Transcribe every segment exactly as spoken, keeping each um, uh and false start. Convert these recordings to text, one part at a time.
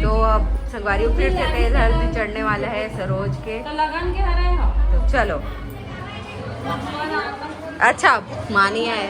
तो अब संगवारी फिर से तेल हल्दी चढ़ने वाला है सरोज के। तो लगन के हरे हो। तो चलो। अच्छा, मानी है।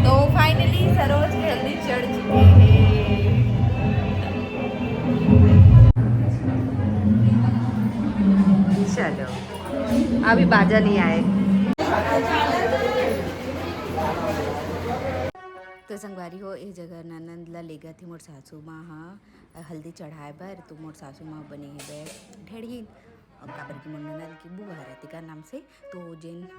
तो फाइनली सरोज के हल्दी चढ़ चुकी है। चलो, अभी बाजा नहीं आए। तो संगवारी हो, ए जगह ननंद ला लेगत हे मोर सासू माँ ह हल्दी चढ़ाए बर। तो मोर सासू माँ बने हेबे ढेड़हीन, अउ काबर कि मोर ननंद के बुआ हरे तेकर नाम से। तो जेन, अ,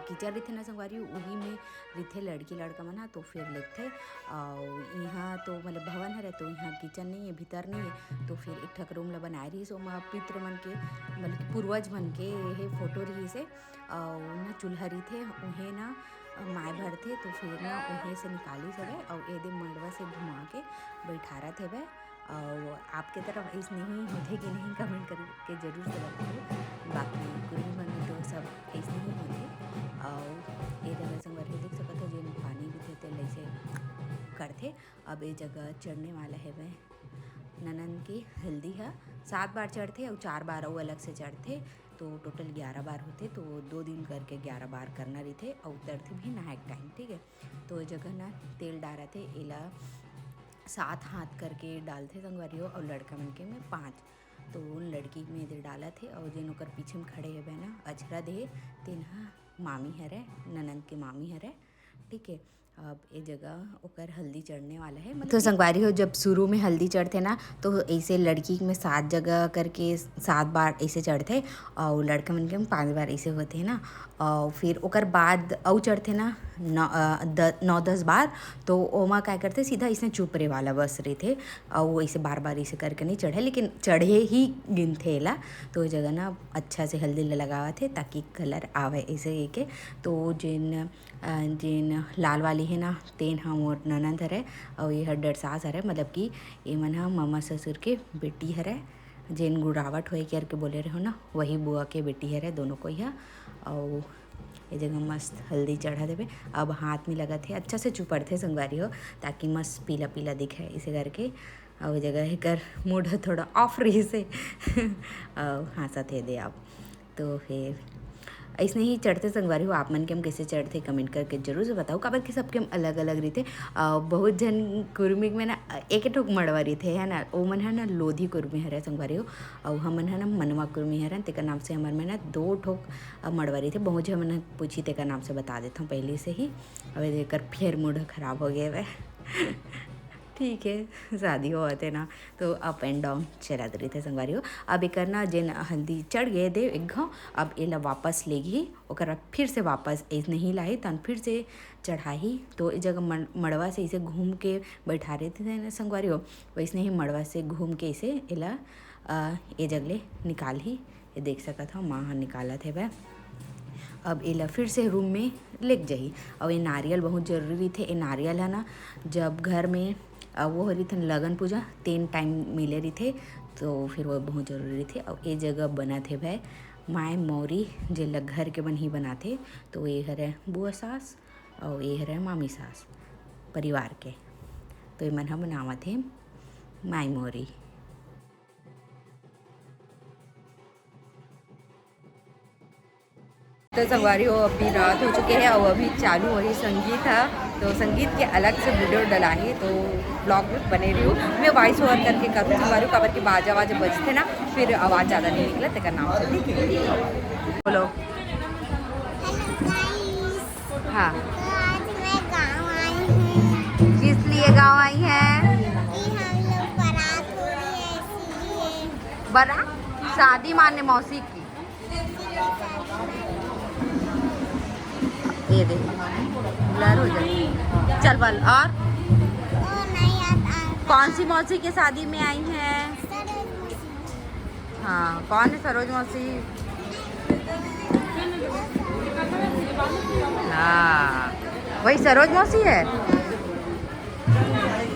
किचन रहिथे ना संगवारी, उही में रहिथे लड़की लड़का मन ह, तो फिर लेगथे। अउ इहाँ तो मतलब भवन हरे, तो इहाँ किचन नहीं है, भीतर नहीं है, तो फिर एक ठक रूम ला बनाए रहिस, ओमा पितृ मन के, मतलब कि पूर्वज मन के ये फोटो रहिस हे। अउ ना चूल्हा रहिथे, उहे ना माय भरथे, तो फिर ना उहे से निकालिस हवे, अउ एदे मड़वा से घुमा के बैठारत हवे। अउ आपके तरफ अइसने ही होथे कि नहीं, कमेंट करके जरूर से बताओ। बाकी कुर्मी मन में तो सब अइसने ही होथे। अउ ए जगह संगवारी देख सकत हो, जेन पानी रहिथे तेला अइसे करथे। अब ए जगह चढ़ने वाला हवे ननंद के हल्दी ह। सात बार चढ़थे अउ चार बार अउ अलग से चढ़थे, तो टोटल ग्यारह बार होथे। तो दो दिन करके ग्यारह बार करना रहिथे अउ उतरथे भी नहाए के टाइम, ठीक है। तो ए जगह ना तेल डारत हे, एला सात हाथ करके डालथे संगवारी हो, अउ लड़का मन के में पाँच। तो उन लड़की में तेल डालत हे, अउ जेन ओकर पीछे में खड़े हवे ना, अचरा दे, तेन ह मामी हरे, ननंद के मामी हरे, ठीक है। अब ए जगह ओकर हल्दी चढ़ने वाला है, मतलब तो कि संगवारी हो, जब शुरू में हल्दी चढ़थे ना, तो ऐसे लड़की में सात जगह करके सात बार ऐसे चढ़थे, और लड़का मन के पांच बार ऐसे होथे ना। और फिर ओकर बाद अउ चढ़थे ना, नौ, अ, द-, नौ दस बार, तो ओमा का करथे, सीधा इसने चुपरे वाला बस रहिथे, और वो ऐसे बार बार ऐसे करके नहीं चढ़े, लेकिन चढ़े ही गिनथे एला। तो वो जगह ना अच्छा से हल्दी ल लगावत हे, ताकि कलर आवे ऐसे के। तो जेन अ, जेन लाल वाली हे ना, तेन ह मोर ननद हरे, अउ ये ह डेढ़ सास हरे, मतलब कि ये मन ह ममा ससुर के बेटी हरे, जेन गुड़ावट होए करके बोले रहो ना, वही बुआ के बेटी हरे दोनों कोई ह। अउ ये जगह मस्त हल्दी चढ़ा देबे। अब हाथ में लगत हे, अच्छा से चुपड़थे संगवारी हो, ताकि मस्त पीला पीला दिखे, इसे करके। अउ ये जगह एकर मूड ह थोड़ा ऑफ रहिस हे। अउ हाँसत हे दे आप। तो फिर ऐसने ही चढ़थे संगवारी हो, आप मन के हम कैसे चढ़थे, कमेंट करके जरूर से बताओ, काबर कि सबके हम अलग अलग रहिथे। अ, बहुत झन कुर्मिक में ना, अ, एक ठोक मड़वा रहिथे, है ना, ओ मन है ना लोधी कुर्मी हरे संगवारी हो, अउ हमन है ना मनवा कुर्मी हरे, तेकर नाम से हमर में ना दो ठोक, अ, मड़वा रहिथे। बहुत झन मन पूछी, तेकर नाम से बता देथों पहले से ही। अब एकर फेर मूड खराब हो गए हवे। ठीक है, शादी होवत हे ना, तो up and down चलत रहिथे संगवारी हो। अब एकर ना जेन हल्दी चढ़ गए दे एक घाव, अब एला वापस लेगही, ओकर बाद फिर से वापस ऐसने ही लाही, तहन फिर से चढ़ाही। तो ए जगह मन-, मड़वा से ऐसे घूम के बैठा रहिथे ना संगवारी हो, वैसने ही मड़वा से घूम के ऐसे एला, अ, ए जगह ले निकालही। ये देख सकत हव, माँ ह निकालत हेवय। अब एला फिर से रूम में लेग जाही। अउ ये नारियल बहुत जरूरी रहिथे। ये नारियल ह ना, जब घर में, अ, वो रहिथे न, लगन पूजा, तेन टाइम मिले रहिथे, तो फिर वो बहुत जरूरी रहिथे। अउ ये जगह बनत हेवय माय मौरी, जेला घर के मन ही बनाथे। तो ये हरे बुआ सास, अउ ये हरे मामी सास परिवार के। तो ये मन ह बनावत हे माय मौरी। तो संगवारी हो, अभी रात हो चुके हे अउ अभी चालू होही संगीत ह। तो संगीत के अलग से वीडियो डलाही, तो ब्लॉग में बने रहियो। मैं वॉइस ओवर करके करूँ संगवारी हो, काबर कि बाजा वाजा बजथे ना, फिर आवाज़ ज़्यादा नहीं निकले, तेकर नाम से, ठीक है? बोलो। हेलो गाइस। हाँ। तो आज मैं गांव आई हूँ। किस लिए गांव आई है? कि हम लोग बारात हो रही है, इसीलिए। बारात? शादी माने मौसी की। ये दे, ब्लर हो जाए। चल बोल, और? ओ, नहीं आता। कौन सी मौसी के शादी में आई हैं? सरोज मौसी। हाँ, कौन है सरोज मौसी? हाँ, वही सरोज मौसी है।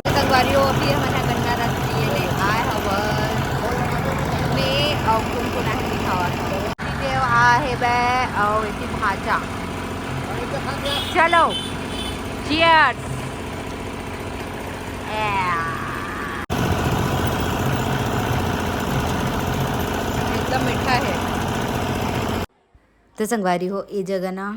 संगवारी हो, अभी हमन ह गन्ना रस पिए ले आए हवन। मैं अउ कुनकुन आही दिखावत हव। देव आ हे बै अउ एती भांचा। चलो, Cheers। एकदम मीठा है। तो संगवारी हो, ए जगह ना,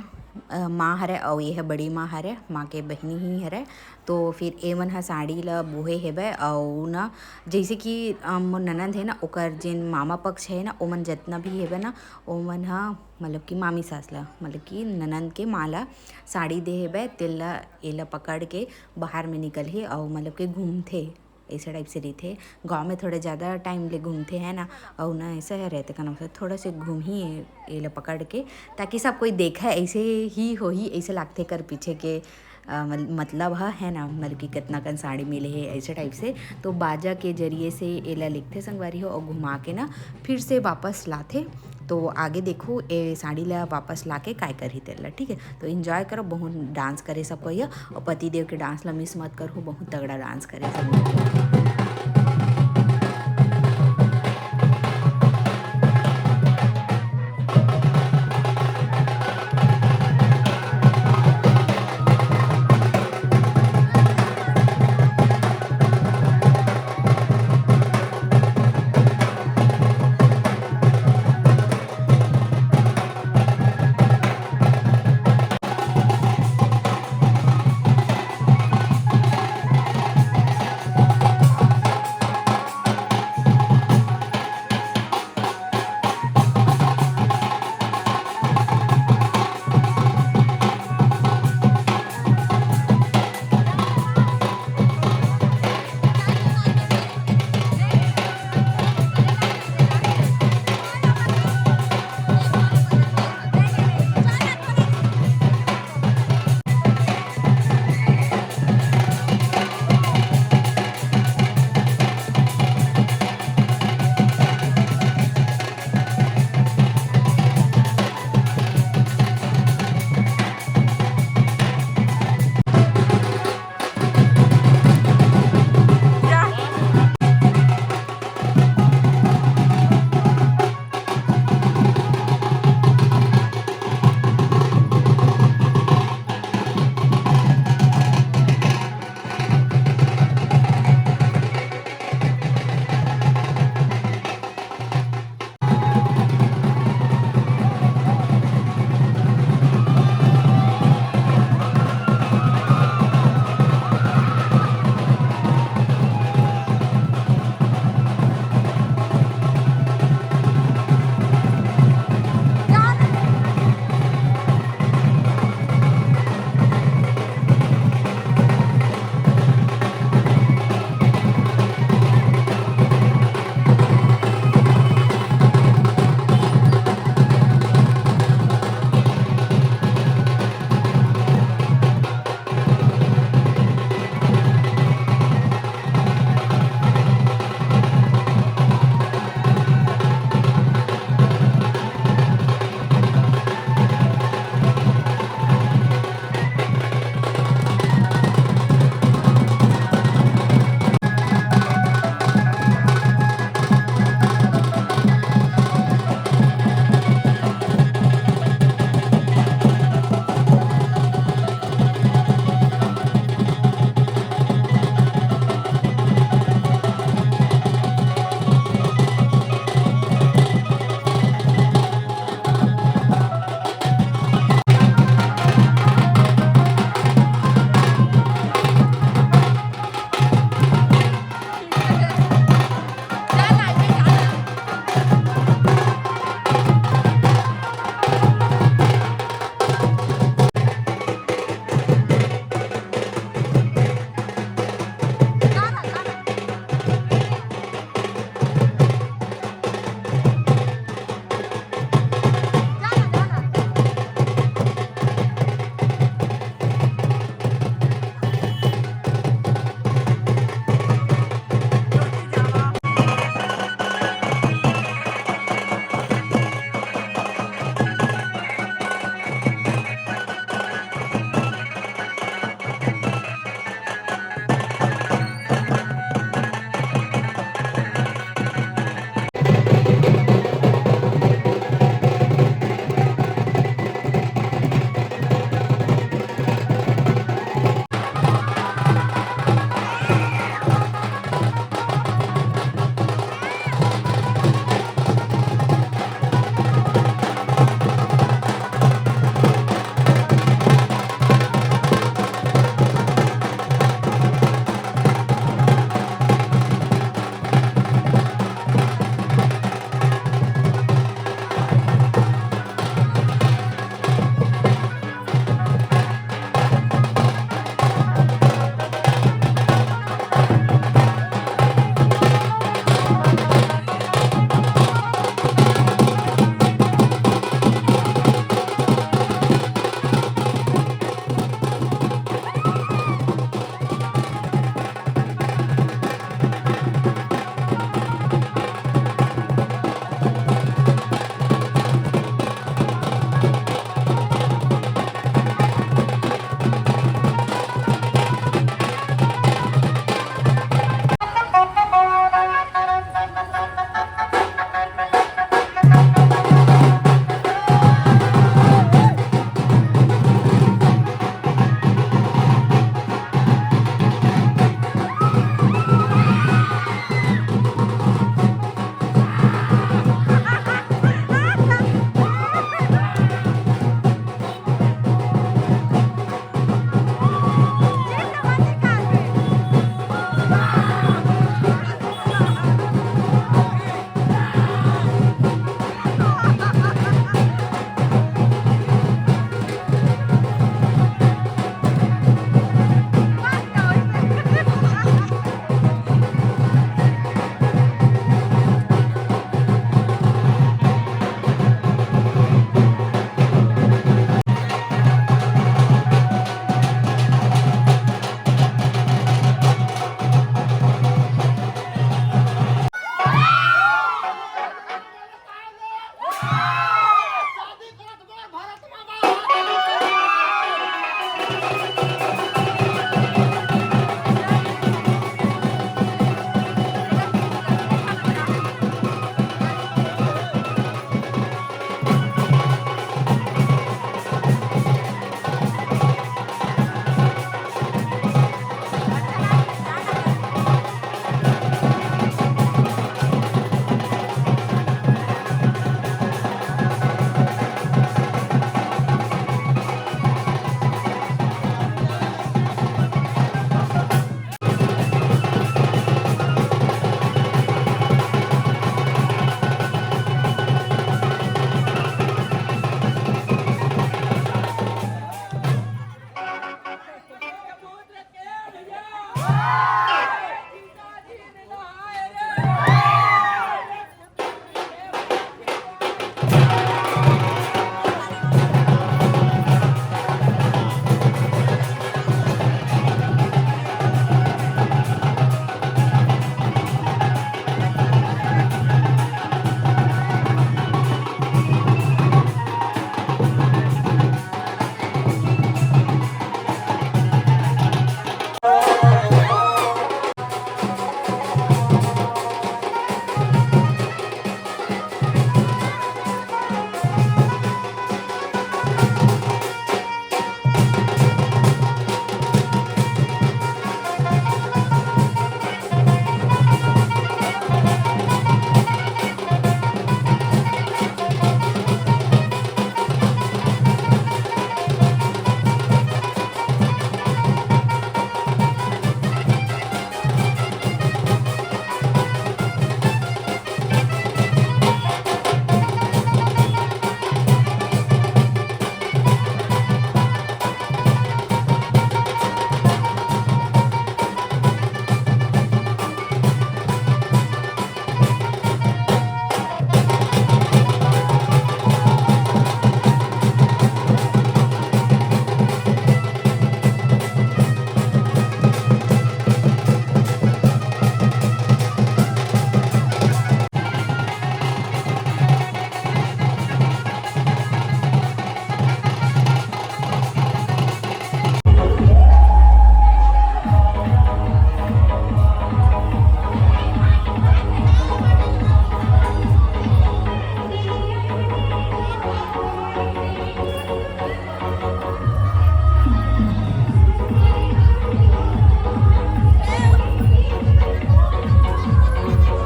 अ, माँ हरे अउ ये ह बड़ी माँ हरे, माँ के बहिनी ही हरे। तो फिर ए मन ह साड़ी ल बोहे हेबे अउ ना, जैसे कि, अ, मोर ननद है ना, ओकर जेन मामा पक्ष है ना, ओमन जितना भी हेबे ना, ओमन ह मतलब कि मामी सास ल, मतलब कि ननद के माँ ल साड़ी दे हेबे, तेल ल, एला पकड़ के बाहर में निकलही अउ मतलब कि घूमथे। ऐसे टाइप से रहिथे। गाँव में थोड़ा ज़्यादा टाइम ले घूमथे, है ना, अउ ना ऐसा है रहते का ना, थोड़ा से घूम ही एला पकड़ के, ताकि सब कोई देखे, ऐसे ही होही, ऐसे लागथे कर पीछे के, अ, मल-, मतलब ह, है ना, मतलब कि कितना कन साड़ी मिले है, ऐसे टाइप से। तो बाजा के जरिए से एला लिखथे संगवारी हो, और घुमा के ना फिर से वापस लाथे। तो आगे देखो, ए साड़ी ला वापस लाके काय करही तेला, ठीक है। तो एंजॉय करो, बहुत डांस करे सब कोई, और पति देव के डांस ला मिस मत करो, बहुत तगड़ा डांस करे सब।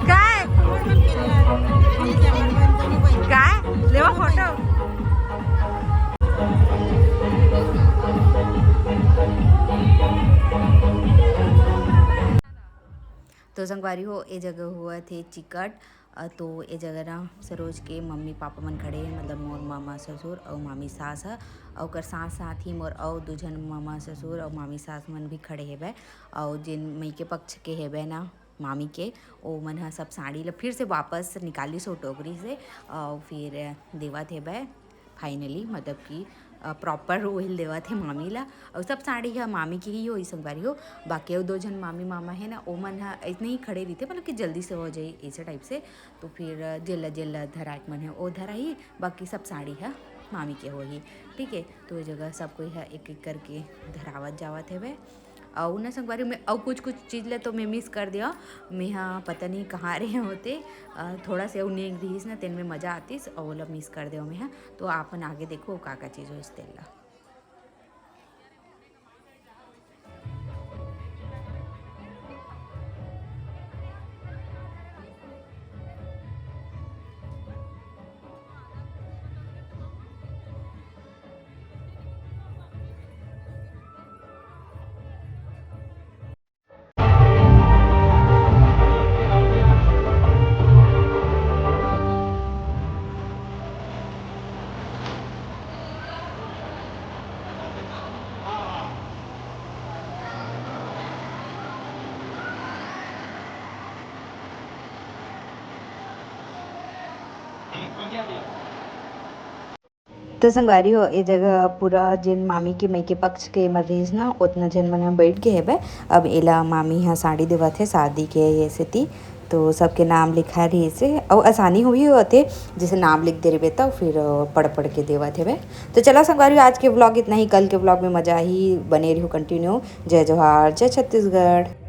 काय? काय? लेवा फोटो. तो संगवारी हो, ए जगह होवत हे चिकट. अ, तो ए जगह ना सरोज के मम्मी पापा मन खड़े हे, मतलब मोर मामा ससुर अउ मामी सास ह, अउ ओकर साथ साथ ही मोर अउ दू झन मामा ससुर अउ मामी सास मन भी खड़े हेबे, अउ जेन मइके पक्ष के हेबे ना मामी के, ओ मन ह सब साड़ी ल फिर से वापस निकालिस ओ टोकरी से, अउ फिर देवत हेबे. Finally, मतलब कि, अ, proper ओही ल देवत हे मामी ला. अउ सब साड़ी ह मामी के ही होही संगवारी हो. बाकी अउ दो झन मामी मामा हे ना, ओमन ह अइसने ही खड़े रहिथे, मतलब कि जल्दी से हो जाही ऐसे type से. तो फिर, अ, जेला जेला धराए के मन हे, ओ धराही, बाकी सब साड़ी ह मामी के होही. ठीक है, तो ये जगह सब कोई ह एक एक करके धरावत जावत हेबे. अउ ना संगवारी, मैं अउ कुछ कुछ चीज ल तो मैं miss कर देव. मैं ह पता नहीं कहाँ रहे होते, अ, थोड़ा से अउ नेग रिहिस ना, तेन में मजा आतिस, अउ ओला miss कर देव मैं ह. तो आप मन आगे देखो का का चीज होइस तेन ला. तो संगवारी हो, ए जगह पूरा जेन मामी के मइके पक्ष के एमर रहिस ना, ओतना झन मन ह बइठ गे हेबे। अब एला मामी ह साड़ी देवत हे शादी के ये सेती, तो सबके नाम लिखा रहिस हे, अउ आसानी होही होथे, जैसे नाम लिख दे रहिबे त फिर पढ़ पढ़ के देवत हेबे। तो चला संगवारी हो, आज के vlog इतना ही, कल के vlog में मजा ही, बने रहियो continue। जय जोहार, जय छत्तीसगढ़।